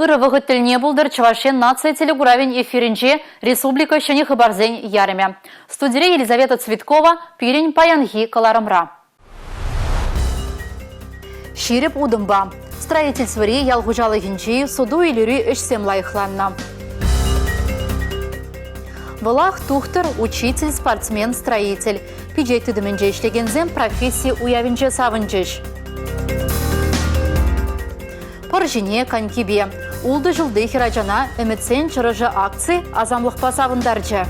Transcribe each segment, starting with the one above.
Ырӑ вӑхӑт тӗлне пултӑр Чӑваш Ен наци телекуравӗн эфирӗнче республика ҫӗнӗ хыпарсен ярӑмӗ. Студире Елизавета Цветкова пирӗн паянхи кӑларӑмра. Ҫирӗп утӑмпа. Строительствӑри, ял хуҫалӑхӗнчи, суту-илӳри ӗҫсем лайӑхланнӑ. Вӑлах тухтӑр, учитель, спортсмен, строитель. Пичет тытӑмӗнче ӗҫлекенсем професси уявӗнче савӑнчӗҫ. Пӑр ҫине конькипе. Ултӑ ҫулти хӗрачана Ӗмӗтсен чӑрӑшӗ акци асамлӑхпа савӑнтарчӗ.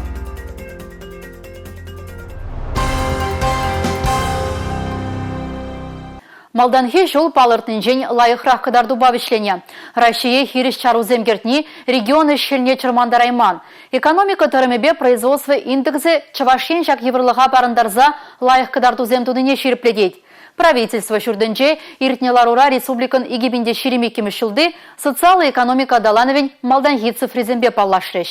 Малтанхи ҫул палӑртнинчен лайӑхрах кӑтартупа вӗҫленӗ. Раҫҫее хирӗҫ чарусем кӗртни регион ӗҫ-хӗлне чӑрмантарайман. Экономика тӑрӑмӗпе производство индексӗ Чӑваш Ен ҫак йывӑрлӑха парӑнтарса лайӑх кӑтартусем тунине ҫирӗплетет. Правительство ҫуртӗнче иртнӗ ларура республикӑн 2022 ҫулти социаллӑ экономика аталанӑвӗн малтанхи цифрисемпе паллашрӗҫ.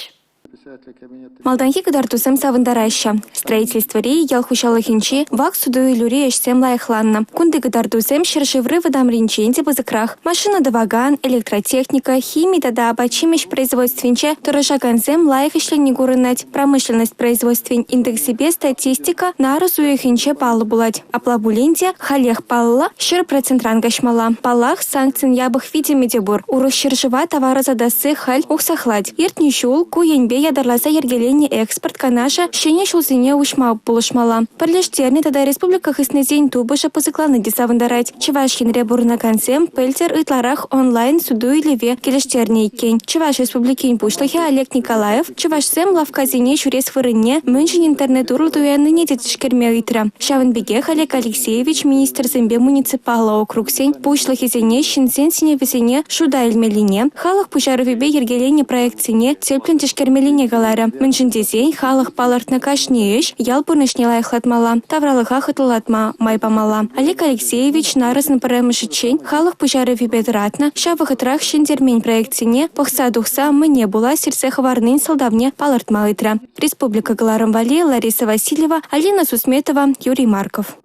Малтанхи кӑтартусем савӑнтараҫҫӗ. Строительствӑри, ял хуҫалӑхӗнчи, вак суту-илӳри ӗҫсем лайӑхланнӑ. Кунти кӑтартусем ҫӗршыври вӑтамринчен те пысӑкрах. Машина тӑвакан, электротехника, хими тата апат-ҫимӗҫ производствинче тӑрӑшакансем лайӑх ӗҫлени курӑнать. Промышленность производствин индексӗпе статистика нарӑс уйӑхӗнче паллӑ пулать. Апла пулин те, халех паллӑ, 100 процентран каҫмалла. Паллах, санкцин япӑх витӗмӗ те пур. Урӑх ҫӗршыва тавар ӑсатасси халь уксахлать. Иртнӗ ҫул ку енпе ятарласа йӗркеленӗ экспорт канашӗ ҫӗнӗ ҫулсене уҫма пулӑшмалла. Пӗрлештернӗ тата республика хыснисен тупӑшӗ пысӑкланни те савӑнтарать. Чӑваш Енре пурӑнакансем пӗлтӗр ытларах онлайн суту-илӗве килӗштернӗ иккен. Чӑваш Республикин Пуҫлӑхӗ Олег Николаев чӑвашсем лавккасене ҫӳрес вырӑнне мӗншӗн интернет урлӑ туяннине те тишкерме ыйтрӗ. Ҫавӑн пекех Олег Алексеевич министрсемпе муниципаллӑ округсен пуҫлӑхӗсене ҫынсен сӗнӗвӗсене шута илмеллине, халӑх пуҫарӑвӗпе йӗркеленӗ проектсене тӗплӗн тишкермеллине каларӗ. Мӗншӗн тесен халӑх палӑртнӑ кашни ӗҫ ял пурнӑҫне лайӑхлатмалла, тавралӑха хӑтлӑлатма май памалла. Олег Алексеевич нарӑсӑн пӗрремӗшӗччен халӑх пуҫарӑвӗпе тӑратнӑ, ҫав вӑхӑтрах ҫӗнтермен проектсене пӑхса тухса мӗне пула сирсе хӑварнин сӑлтавне палӑртма ыйтрӗ. Республика кӑларӑм валли Лариса Васильева, Алина Сусметова, Юрий Марков.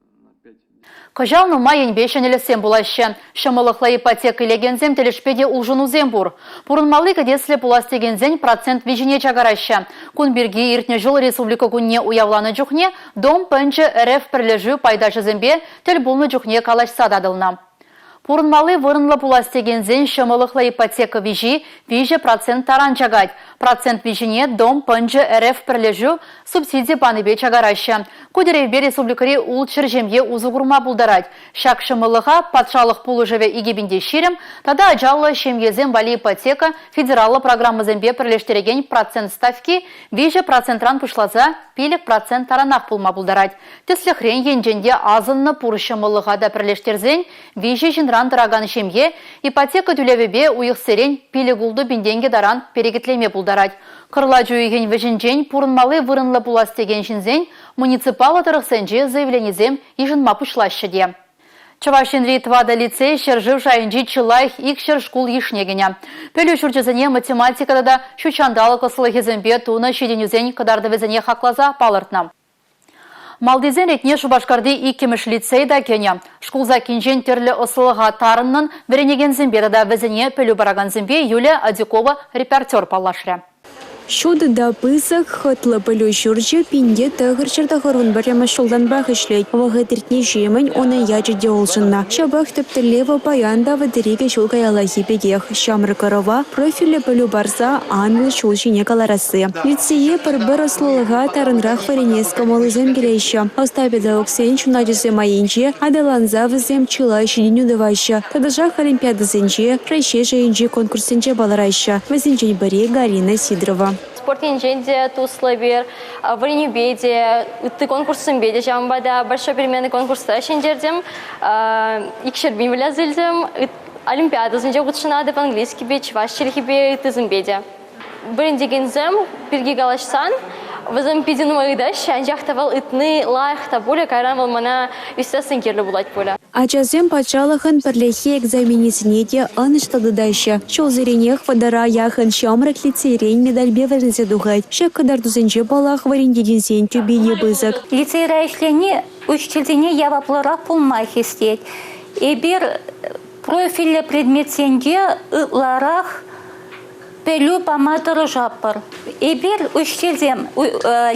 Кӑҫал нумай енпе ҫӗнӗлӗхсем пулаҫҫӗ. Ҫӑмӑллӑхлӑ ипотека илекенсем тӗлӗшпе те улшӑнусем пур. Пурӑнмалли кӗтеслӗ пулас текенсен процент виҫине чакараҫҫӗ. Кун пирки иртнӗ ҫул Республика кунне уявланӑ чухне Дом пӑнчӑ РФ пӗрлешӳ пайташӗсемпе тӗл пулнӑ чухне калаҫса татӑлнӑ. Пурӑнмалли вырӑнлӑ пулас текенсен ҫӑмӑллӑхлӑ ипотека виҫи 3% таран чакать. Процент виҫине Дом пӑнчӑ РФ пӗрлешӳ субсиди панипе чакараҫҫӗ. Ку тӗллевпе республикӑри ултҫӗр ҫемье усӑ курма пултарать. Ҫак ҫӑмӑллӑха патшалӑх пулӑшӑвӗ 2020 тата ачаллӑ ҫемьесем валли ипотека федераллӑ программӑсемпе пӗрлештерекен процент ставки 3 процентран пуҫласа 5% таранах пулма пултарать. Тӗслӗхрен, енчен те асӑннӑ пур ҫӑмӑллӑха та пӗрлештерсен виҫӗ ҫынран тӑракан ҫемье ипотека тӳлевӗпе уйӑхсерен пилӗк-ултӑ пин тенкӗ таран перекетлеме пултарать. Кӑрлач уйӑхӗн вӗҫӗнчен пурӑнмалли вырӑнлӑ пулас текен ҫынсен муниципаллӑ тӑрӑхсенче заявленисем йышӑнма пуҫлаҫҫӗ те. Чӑваш Енри тӑватӑ лицей ҫӗршыв шайӗнчи чи лайӑх икҫӗр шкул йышне кӗнӗ. Пӗлӳ ҫурчӗсене математика тата ҫутҫанталӑк ӑслӑлӑхӗсемпе тунӑ ҫитӗнӳсен кӑтартӑвӗсене хакласа палӑртнӑ. Малтисен ретне Шупашкарти иккӗмӗш лицей та кӗнӗ. Шкул саккинчен тӗрлӗ ӑслӑлӑха тарӑннӑн вӗренекенсемпе тата вӗсене пӗлӳ паракансемпе Юлия Адюкова репортер паллашрӗ. Ҫутӑ та пысӑк, хӑтлӑ пӗлӳ ҫурчӗ 1991-мӗш ҫултанпах ӗҫлет. Вӑхӑт иртнӗҫемӗн унӑн ячӗ те улшӑннӑ. Ҫапах тӗп тӗллевӗ паян та 32 ҫул каяллахи пекех – ҫамрӑк ӑрӑва профильлӗ пӗлӳ парса анлӑ ҫул ҫине кӑларасси. Лицее пӗр-пӗр ӑслӑлӑха тарӑнрах вӗренес кӑмӑллисем килеҫҫӗ. Ӑста педагогсен ҫуначӗсем айӗнче аталанса вӗсем чылай ҫитӗнӳ тӑваҫҫӗ. Тӑтӑшах олимпиадӑсенче, Раҫҫей шайӗнчи конкурссенче палӑраҫҫӗ. Вӗсенчен пӗри Галина Сидорова. Спорт енчен те туслӑ эпир, вӗренӳпе те, ытти конкурссемпе те. Ҫавӑнпа та Большой перемены конкурсра ҫӗнтертӗм, икшер пин выляса илтӗм. Олимпиадӑсенче хутшӑнатӑп английскипе, чӑваш чӗлхипе, ыттисемпе те. Вӗрентекенсем пирки калаҫсан, вӗсем питӗ нумай ыйтаҫҫӗ, анчах та вӑл ыйтни лайӑх та пулӗ, кайран вӑл мана ӳстерсен кирлӗ пулать пулӗ. Ачасем патшалӑхӑн пӗрлехи экзаменӗсене те ӑнӑҫлӑ тытаҫҫӗ. Ҫулсеренех вӑтӑра яхӑн ҫамрӑк лицейрен медальпе вӗренсе тухать. Ҫак кӑтартусенче, паллах, вӗрентекенсен тӳпи те пысӑк. Лицейра ӗҫлени учительсене яваплӑрах пулма хистет. Эпир профильлӗ предметсенче ытларах. Пӗлӳ пама тӑрӑшатпӑр. Эпир, учительсем,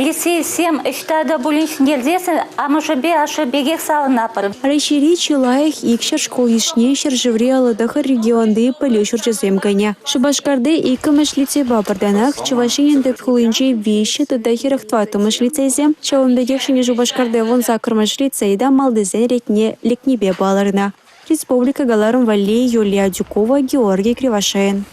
лицейсем ӑҫта та пулин ҫӗнтерсессӗн амӑшӗпе ашшӗ пекех савӑнатпӑр. Раҫҫейри чи лайӑх 200 шкул йышне ҫӗршыври 59 регионти пӗлӳ ҫурчӗсем кӗнӗ. Шупашкарти 2-мӗш лицейпа пӗр танах Чӑваш Енӗн тӗп хулинчи 3 тата 44-мӗш лицейсем, ҫавӑн пекех Ҫӗнӗ Шупашкарти 18-мӗш лицей та малтисен ретне лекнипе палӑрнӑ. Республика кӑларӑм валли Юлия Адюкова, Георгий Кривошеин.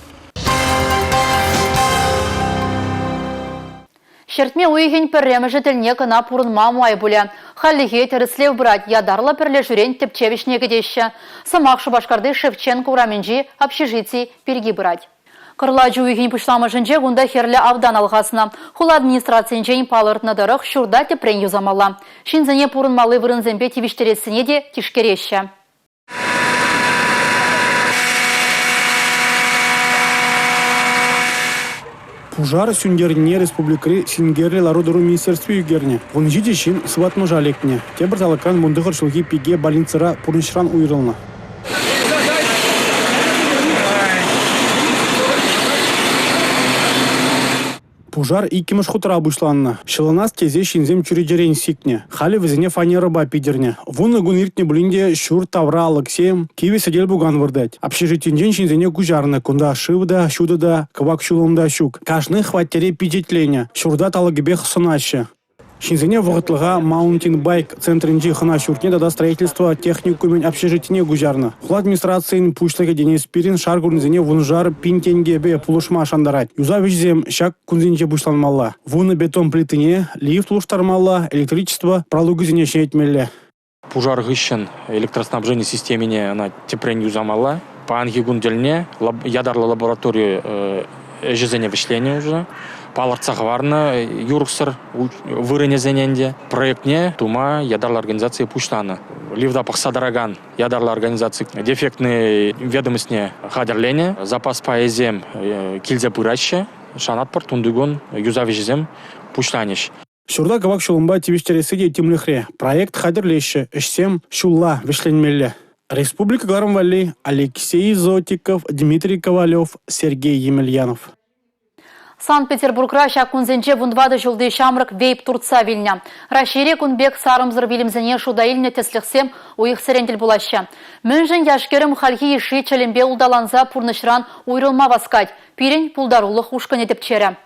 Ҫӗртме уйӑхӗн пӗрремӗшӗ тӗлне кӑна пурӑнма май пулӗ. Хальлӗхе тӗрӗслев пырать, ятарлӑ пӗрлешӳрен тӗпчев ӗҫне кӗтеҫҫӗ. Сӑмах Шупашкарти Шевченко урамӗнчи общежити пирки пырать. Кӑрлач уйӑхӗн пуҫламӑшӗнче кунта хӗрлӗ автан алхаснӑ. Хула администрацийӗнчен палӑртнӑ тӑрӑх ҫурта тӗпрен юсамалла. Ҫынсене пурӑнмалли вырӑнсемпе тивӗҫтерессине те тишкереҫҫӗ. Пушар сӳнтернине республикӑри синкерлӗ лару-тӑру министерстви ӳкернӗ. 17 ҫын сыватмӑша лекнӗ. Тепӗр талӑкран 19 ҫулхи пике больницӑра пурнӑҫран уйрӑлнӑ. Пушар иккӗмӗш хутра пуҫланнӑ. Ҫӑлӑнас тесе ҫынсем чӳречерен сикнӗ. Халӗ вӗсене фанерӑпа питӗрнӗ. Вунӑ кун иртнӗ пулин те ҫурт тавра алӑксем, кивӗ сӗтел-пукан выртать. Общежитинчен ҫынсене куҫарнӑ. Кунта шыв та, ҫутӑ та, кӑвак ҫулӑм та ҫук. Кашни хваттере пичетленӗ. Ҫурта талӑкӗпех сӑнаҫҫӗ. Ҫынсене вӑхӑтлӑха маунтинбайк центрӗнчи хӑна ҫуртне тата строительство техникумӗн общежитине куҫарнӑ. Хула администрацийӗн пуҫлӑхӗ Денис Спирин шар курнисене вуншар пин тенкӗпе пулӑшма шантарать. Юсав ӗҫӗсем ҫак кунсенче пуҫланмалла. Вунӑ бетон плитине, лифт улӑштармалла, электричество пралукӗсене ҫӗнетмелле. Пушар хыҫҫӑн электроснабжени системине ӑна тӗпрен юсамалла. Паянхи кун тӗлне ятарлӑ лаборатори ӗҫӗсене вӗҫленӗ уже. Палӑртса хӑварнӑ юрӑхсӑр вырӑнӗсене ӗнтӗ. Проектне тума ятарлӑ организаци пуҫланӑ. Лифта пӑхса тӑракан ятарлӑ организаци дефектный ведомостьне хатӗрленӗ. Запас пайӗсем килсе пыраҫҫӗ. Шанатпӑр, тунтикун юсав ӗҫӗсем пуҫланӗҫ. Ҫурта кӑвак ҫулӑмпа тивӗҫтересси те тимлӗхре. Проект хатӗрлеҫҫӗ, ӗҫсем ҫулла вӗҫленмелле. Республика кӑларӑм валли Алексей Зотиков, Дмитрий Ковалев, Сергей Емельянов. Санкт-Петербургра ҫак кунсенче 14 ҫулти ҫамрӑк вейп туртса вилнӗ. Раҫҫейре кун пек сарӑмсӑр вилӗмсене шута илнӗ тӗслӗхсем уйӑхсерен тӗл пулаҫҫӗ. Мӗншӗн яш-кӗрӗм хальхи йышши чӗлӗмпе улталанса пурнӑҫран уйрӑлма васкать? Пирӗн пултарулӑх ушкӑнӗ тӗпчерӗ.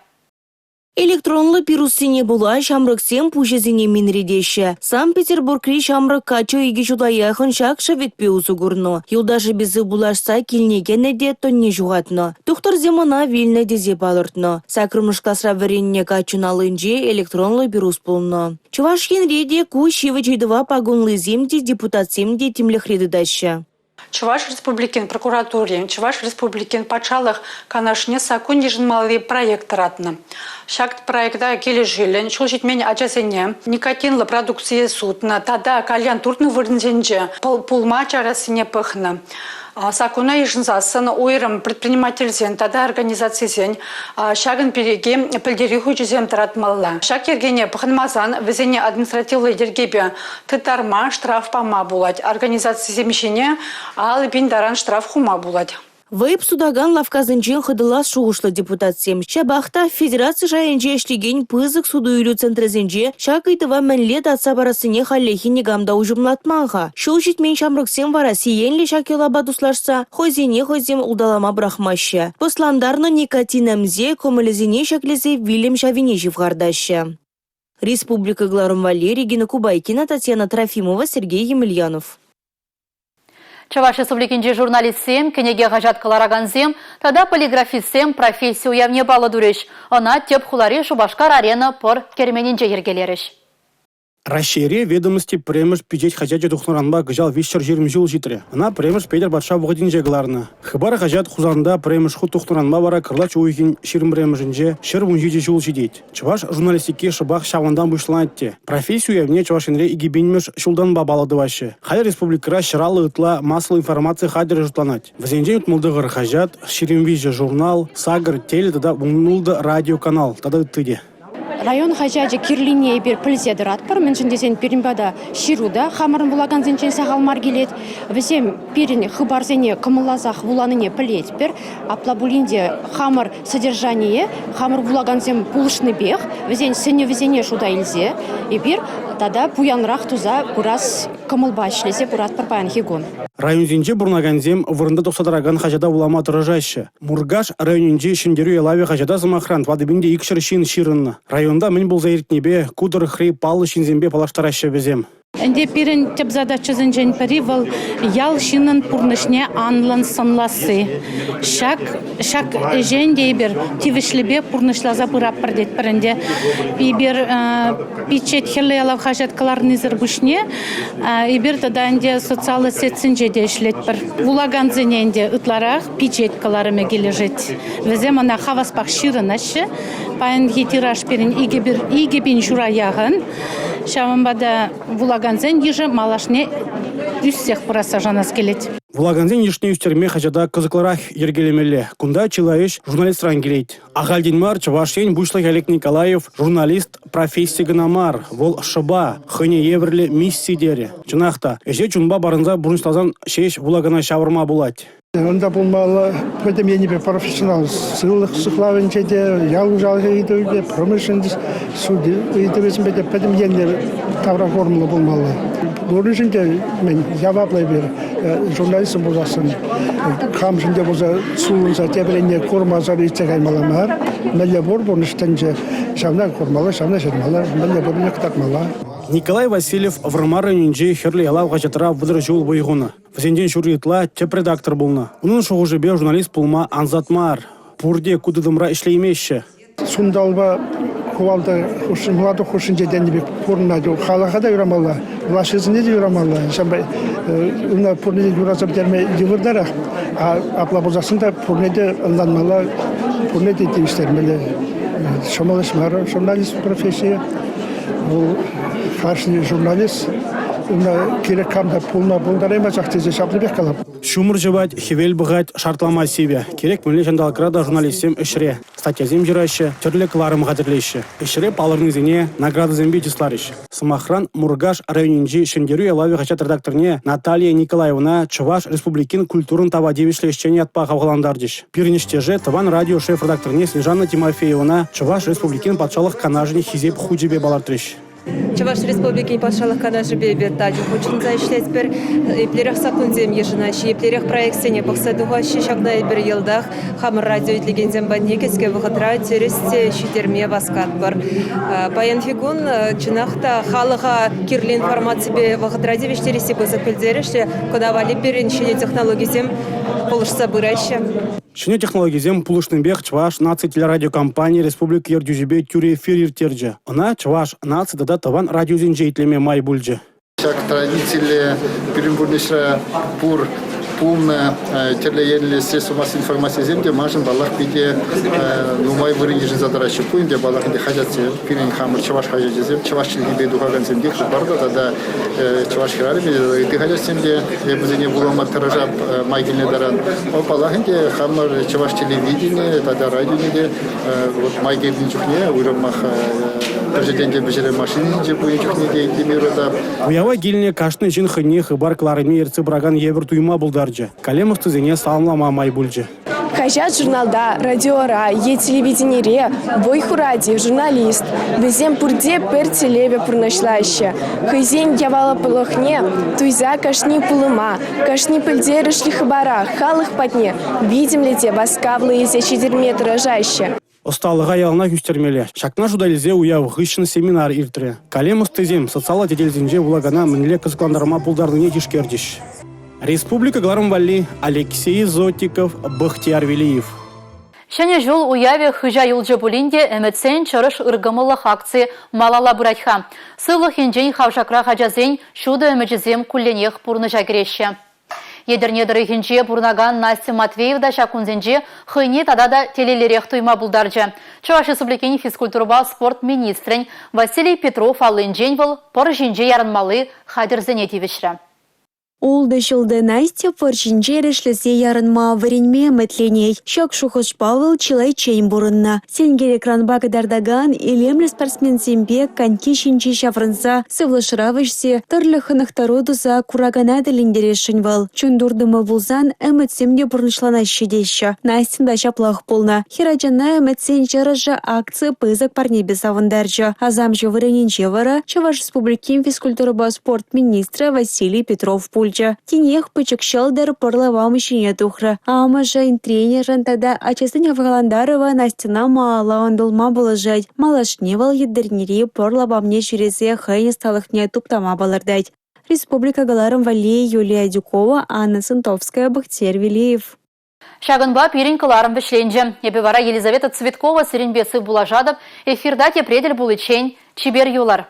Электронлӑ пируссене пула ҫамрӑксем пуҫӗсене минретеҫҫӗ. Санкт-Петербургри ҫамрӑк каччӑ икӗ ҫула яхӑн ҫак шӗвекпе усӑ курнӑ. Юлташӗпе сывпуллашса килне кӗнӗ те тӑнне ҫухатнӑ. Тухтӑрсем ӑна вилнӗ тесе палӑртнӑ. Саккӑрмӗш класра вӗреннӗ каччӑн аллинче электронлӑ пирус пулнӑ. Чӑваш Енре те ку ҫивӗч ыйтӑва пакунлисем те, депутатсем те тимлӗхре тытаҫҫӗ. Чӑваш Республикин прокуратури Чӑваш Республикин Патшалӑх Канашне саккун йышӑнмалли проект тӑратнӑ. Ҫак проекта килӗшӳллӗн ҫул ҫитмен ачасене никотинлӑ продукцие сутнӑ тата кальян туртнӑ вырӑнсенче пулма чарассине пӑхнӑ. Саккуна йышӑнсассӑн уйрӑм предпринимательсен тата организацисен ҫакӑн пирки пӗлтерӳ хучӗсем тӑратмалла. Ҫак йӗркене пӑхӑнмасан вӗсене административлӑ йӗркепе тыттарма штраф пама пулать, организацисем ҫине 50 000 таран штраф хума пулать. Вейп сутакан лавккасенчен хӑтӑлас шухӑшлӑ депутатсем. Ҫапах та федераци шайӗнче ӗҫлекен пысӑк суту-илӳ центрӗсенче ҫак ыйтӑва мӗнле татса парассине хальлӗхе никам та уҫӑмлатман-ха. Ҫул ҫитмен ҫамрӑксем вара сиенлӗ ҫак йӑлапа туслашса хӑйсене хӑйсем улталама пӑрахмаҫҫӗ. Пӑслантарнӑ никотин ӗмсе кӑмӑлӗсене ҫӗклесе вилӗм ҫавине ҫывхартаҫҫӗ. Республика кӑларӑм валли Регина Кубайкина, Татьяна Трофимова, Сергей Емельянов. Чӑваш Республикинчи журналистсем, кӗнеке-хаҫат кӑларакансем тата полиграфистсем професси уявне паллӑ турӗҫ. Ӑна тӗп хулари Шупашкар-Арена пӑр керменӗнче йӗркелерӗҫ. Раҫҫейре «Ведомости» пӗрремӗш пичет хаҫачӗ тухнӑранпа кӑҫал 320 ҫул ҫитрӗ. Ӑна пӗрремӗш Петӗр патша вӑхӑтӗнче кӑларнӑ. Хыпар хаҫат Хусанта пӗрремӗш хут тухнӑранпа вара кӑрлач уйӑхӗн 21-мӗшӗнче 117 ҫул ҫитет. Чӑваш журналистики шӑпах ҫавӑнтан пуҫланать те. Професси уявне Чӑваш Енре 2000-мӗш ҫултанпа паллӑ тӑваҫҫӗ. Халӗ республикӑра 150 ытла массӑллӑ информаци хатӗрӗ шутланать. Вӗсенчен 69 хаҫат, 23 журнал, сакӑр теле тата 16 радиоканал тата ытти те. Район хаҫачӗ кирлине эпир пӗлсе тӑратпӑр, мӗншӗн тесен пирӗн пата ҫыру та хамӑрӑн вулакансенчен сахал мар килет. Вӗсем пирӗн хыпарсене кӑмӑлласах вуланине пӗлетпӗр. Апла пулин те хамӑр содержание хамӑр вулакансем пулӑшнипех вӗсен сӗнӗвӗсене шута илсе эпир тата пуянрах туса пырас кӑмӑлпа ӗҫлесе пыратпӑр паянхи кун. Районсенче пурӑнакансем вырӑнта тухса тӑракан хаҫата вулама тӑрӑшаҫҫӗ. Муркаш районӗнчи «Ҫӗнтерӳ ялавӗ» хаҫата, сӑмахран, 4200 ҫын ҫырӑннӑ. Районта мӗн пулса иртнипе, ку тӑрӑхри паллӑ ҫынсемпе паллаштараҫҫӗ вӗсем. Ӗнтӗ пирӗн тӗп задачӑсенчен пӗри вӑл ял ҫыннӑн пурнӑҫне анлӑн сӑнласси. Ҫак ҫак ӗҫе ӗнтӗ эпир тивӗҫлипе пурнӑҫласа пыратпӑр тетпӗр ӗнтӗ. Эпир пичет Хӗрлӗ ялав хаҫат кӑларнисӗр пуҫне эпир тата ӗнтӗ социаллӑ сетьсенче те ӗҫлетпӗр. Вулакансене ӗнтӗ ытларах пичет кӑларӑмӗ килӗшет. Вӗсем ӑна хаваспах ҫырӑнаҫҫӗ. Паянхи тираж пирӗн 2000 ҫура яхӑн. Ҫавӑнпа та вулакансен йышӗ малашне ӳссех пырасса шанас килет. Вулакансен йышне ӳстерме хаҫата кӑсӑклӑрах йӗркелемелле. Кунта чылай ӗҫ журналистран килет. Ахальтен мар Чӑваш Ен Пуҫлӑхӗ Олег Николаев журналист професси кӑна мар, вӑл шӑпа, хӑйне евӗрлӗ мисси терӗ. Чӑнах та, ӗҫе чунпа парӑнса пурнӑҫласан ҫеҫ вулакана ҫавӑрма пулать. Унта пулмалла пӗтӗм енӗпе профессионал сывлӑх сыхлавӗнче те, ял хуҫалӑхӗ ыйтӑвӗпе, промышленность суд ыйтӑвӗсемпе те пӗтӗм енлӗ тавра курӑмлӑ пулмалла. Пуриншӗн те мӗн яваплӑ эпир журналистсем пулсассӑн хамшӑн те пулса сулӑнса тепӗр енне курмасӑр иртсе каймалла мар. Мӗнле пур пурнӑҫ тӗнче, ҫавна курмалла, ҫавна ҫырмалла, мӗнле пуррине кӑтартмалла. Николай Васильев Вӑрмар районӗнчи Хӗрлӗ ялав хаҫатра 30 ҫул вӑй хунӑ. Вӗсенчен ҫурри ытла тӗп редактор пулнӑ. Унӑн шухӑшӗпе журналист пулма ансат мар. Пурте ку тытӑмра ӗҫлеймеҫҫӗ. Сунталпа кувалда хушшин, мӑлатук хушшинче тенӗ пек пурӑнать. Халӑха та юрамалла, влаҫҫисене те юрамалла. Ҫавӑнпа ӑна пурне те юраса пӗтерме йывӑртарах. А апла пулсассӑн та пурне те ӑнланмалла, пурне те тивӗҫтермелле. Ҫӑмӑл ӗҫ мар журналист профессийӗ. Вӑл кашни журналист унта кирек кам та пулма пултараймасть тесе ҫаплипех калап. Ҫумӑр ҫӑвать, хӗвел пӑхать, шартлама сивӗ. Кирек мӗнле ҫанталӑкра та журналистсем ӗҫре. Статьясем ҫыраҫҫӗ, тӗрлӗ кӑларӑм хатӗрлеҫҫӗ. Ӗҫре палӑрнисене наградӑсемпе чысларӗҫ. Сӑмахран, Муркаш районӗнчи «Ҫӗнтерӳ ялавӗ» хаҫат редакторне Наталья Николаевӑна Чӑваш Республикин культурӑн тава тивӗҫлӗ ӗҫченӗ ятпа хавхалантарчӗҫ. Пирӗн ӗҫтеше Тӑван радио шеф-редакторне Снежана Тимофеевӑна Чӑваш Республикин Патшалӑх Канашӗн Хисеп хучӗпе палӑртрӗҫ. Чӑваш Республикин Патшалӑх Канашӗпе эпир тачӑ хутшӑнса ӗҫлетпӗр. Еплерех саккунсем йышӑнаҫҫӗ, еплерех проектсене пӑхса тухаҫҫӗ. Ҫакна эпир йӑлтах хамӑр радио итлекенсем патне кӗске вӑхӑтра тӗрӗс те ҫитерме васкатпӑр. Паянхи кун чӑнах та халӑха кирлӗ информаципе вӑхӑтра тивӗҫтересси пысӑк пӗлтерӗшлӗ. Кӑна валли пирӗн ҫӗнӗ технологисем пулӑшса пыраҫҫӗ. Ҫӗнӗ технологисем пулӑшнипех Чӑваш наци телерадиокомпани республика ертӳҫипе тӳрӗ эфир ирттерчӗ. Ӑна Чӑваш наци тата Тӑван радиосенче итлеме май пулчӗ. Ҫак традициллӗ пирӗн пурнӑҫра пур пулнӑ тӗрлӗ енлӗ средства массовой информацисем те маншӑн, паллах, питӗ нумай вырӑн йышӑнса тӑраҫҫӗ. Ку ӗнтӗ, паллах, ӗнтӗ хаҫатсем, пирӗн хамӑр чӑваш хаҫачӗсем, чӑваш чӗлхипе тухакансем те Хыпар та тата чӑваш хӗрарӑмӗ тата ытти хаҫатсем те эп вӗсене вулама тӑрӑшап май килнӗ таран. Паллах ӗнтӗ, хамӑр чӑваш телевидени тата радионе те вот май килнӗ чухне уйрӑмах пӗр те пӗҫере машининче пынӑ чухне те итлеме юратап. Уява килнӗ кашни ҫын хӑйне хыпар кӑларӑмне ертсе пыракан евӗр туйма пултарчӗ. Калем ӑстисене саламлама май пулчӗ. Хаҫат-журналта, радиора е телевиденире вӑй хурать-и журналист. Вӗсем пурте пӗр тӗллеве пурнӑҫлаҫҫӗ. Хӑйсен яваплӑхне туйса кашни пулӑма, кашни пӗлтерӗшлӗ хыпара халӑх патне витӗмлӗ те васкавлӑ илсе ҫитерме тӑрӑшаҫҫӗ. Ӑсталӑха яланах ӳстермелле. Ҫакна шута илсе уяв хыҫҫӑн семинар иртрӗ. Калем ӑстисем социаллӑ тетелсенче вулакана мӗнле кӑсӑклантарма пултарнине тишкерчӗҫ. Республика кӑларӑм валли Алексей Зотиков, Бахтияр Велиев. Ҫӗнӗ ҫул уявӗ хыҫа юлчӗ пулин те ӗмӗтсен чӑрӑш ыркӑмӑллӑх акци малалла пырать-ха. Сывлӑх енчен хавшакрах ачасен ҫутӑ ӗмӗчӗсем кулленех пурнӑҫа кӗреҫҫӗ. Етӗрне тӑрӑхӗнче пурӑнакан Настя Матвеева та ҫак кунсенче хӑйне тата та телейлӗрех туйма пултарчӗ. Чӑваш Республикин физкультурӑпа спорт министрӗн Василий Петров аллинчен вӑл пӑр ҫинче ярӑнмалли хатӗрсене тивӗҫрӗ. Ултӑ ҫулти Настя пӑр ҫинче эрешлесе ярӑнма вӗренме ӗмӗтленет. Ҫак шухӑшпа вӑл чылайччен пурӑннӑ. Сенкер экранпа кӑтартакан илемлӗ спортсменсемпе коньки ҫинче ҫаврӑнса, сывлӑшра вӗҫсе, тӗрлӗ хӑнӑхтару туса куракана тӗлӗнтересшӗн вӑл. Чун туртӑмӗ пулсан ӗмӗтсем те пурнӑҫланаҫҫӗ теҫҫӗ. Настьӑн та ҫаплах пулнӑ. Хӗрачана «Ӗмӗтсен чӑрӑшӗ» акци пысӑк парнепе савӑнтарчӗ. Асамҫӑ вырӑнӗнче вара Чӑваш Республикин физкультурӑпа спорт министрӗ Василий Петров пулчӗ. Тинех пӗчӗк ҫӑлтӑр пӑр лапам ҫине тухрӗ. Амӑшӗн, тренерӑн тата ачасен хавхалантарӑвӗ Настьӑна малалла ӑнтӑлма пулӑшать. Малашне вӑл Етӗрнери пӑр лапамне ҫӳресе хӑйӗн ӑсталӑхне туптама палӑртать. Республика кӑларӑм валли Юлия Адюкова, Анна Сантовская, Бахтиер Велиев. Ҫакӑнпа пирӗн кӑларӑм вӗҫленчӗ. Эпӗ вара Елизавета Цветкова сирӗнпе сывпуллашатӑп. Эфирта тепре тӗл пуличчен чипер юлӑр.